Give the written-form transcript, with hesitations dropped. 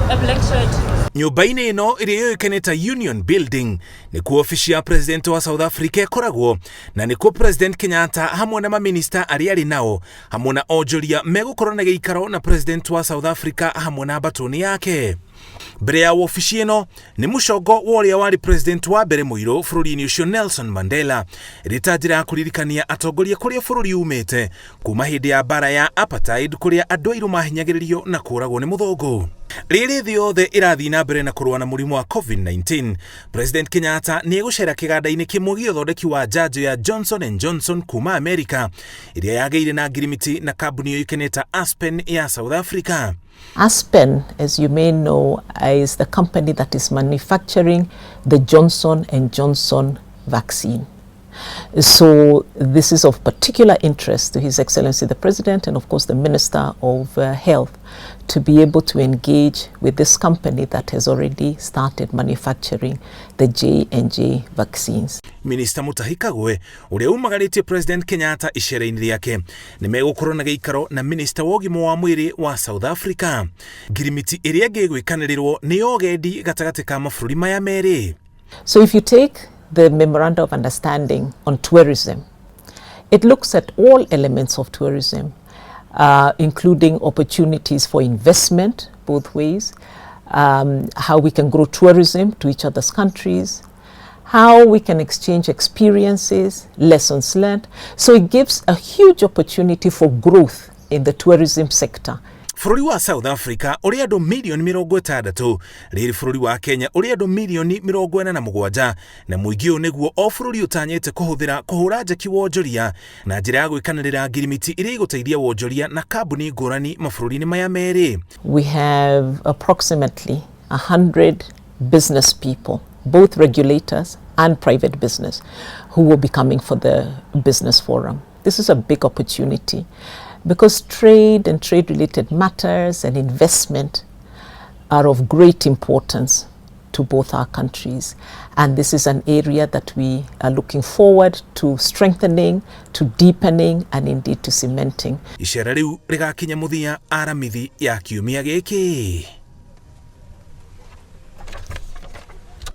A black shirt. Nyũmba-inĩ ĩno ĩrĩa yũĩkaine ta Union Building nĩkuo obici ya President wa South Africa ĩkoragwo na nĩkuo President Kenyatta hamwe na maminista arĩa arĩ nao hamwe na onjoria megũkorwo na gĩikaro na President wa South Africa hamwe na mbatũni yake. Mbere ya wobici ĩno nĩ mũcongo wa ũrĩa warĩ president wa mbere mũirũ bũrũri-inĩ ũcio Nelson Mandela, ĩrĩ ta njĩra ya kũririkania atongoria kũrĩa bũrũri umĩte kuma hĩndĩ ya mbara ya apartheid kũrĩa andũ airũ mahinyagĩrĩrio na kũragwo nĩ mũthũngũ. Rĩrĩ thĩ yothe ĩrathiĩ na mbere na kũrũa na mũrimũ wa COVID-19, President Kenyatta nĩ egũcera kĩganda-inĩ kĩmwe gĩa ũthondeki wa njanjo ya Johnson and Johnson kuma Amerika ĩrĩa yagĩire na ngirimiti na kambuni yũĩkaine ta Aspen ya South Africa. Aspen, as you may know, is the company that is manufacturing the Johnson and Johnson vaccine. So this is of particular interest to His Excellency the President and of course the Minister of Health to be able to engage with this company that has already started manufacturing the J&J vaccines. Minista Mutahi Kagwe ũrĩa umagarĩtie President Kenyatta icera-inĩ rĩake nĩ megũkorwo na gĩikaro na minista wa ũgima wa mwĩrĩ wa South Africa. Ngirimiti ĩrĩa ĩngĩ ĩgwĩkanĩrĩrwo nĩ ya ũgendi gatagatĩ ka mabũrũri maya merĩ. So if you take the Memorandum of Understanding on tourism, it looks at all elements of tourism, including opportunities for investment both ways, how we can grow tourism to each other's countries, how we can exchange experiences, lessons learned. So it gives a huge opportunity for growth in the tourism sector. Bũrũri wa South Africa ũrĩ andũ mirioni 60, rĩrĩ bũrũri wa Kenya ũrĩ andũ mirioni 47, na mũingĩ ũyũ nĩguo o bũrũri ũtanyĩte kũhũthĩra kũhũra njeki wonjoria na njĩra ya gwĩkanĩrĩra ngirimiti iria igũteithia wonjoria na kambuni ngũrani mabũrũri-inĩ maya merĩ. We have approximately 100 business people, both regulators and private business, who will be coming for the business forum. This is a big opportunity because trade and trade related matters and investment are of great importance to both our countries. And this is an area that we are looking forward to strengthening, to deepening, and indeed to cementing. Icera rĩu rĩgakinya mũthia Aramithi ya kiumia gĩkĩ.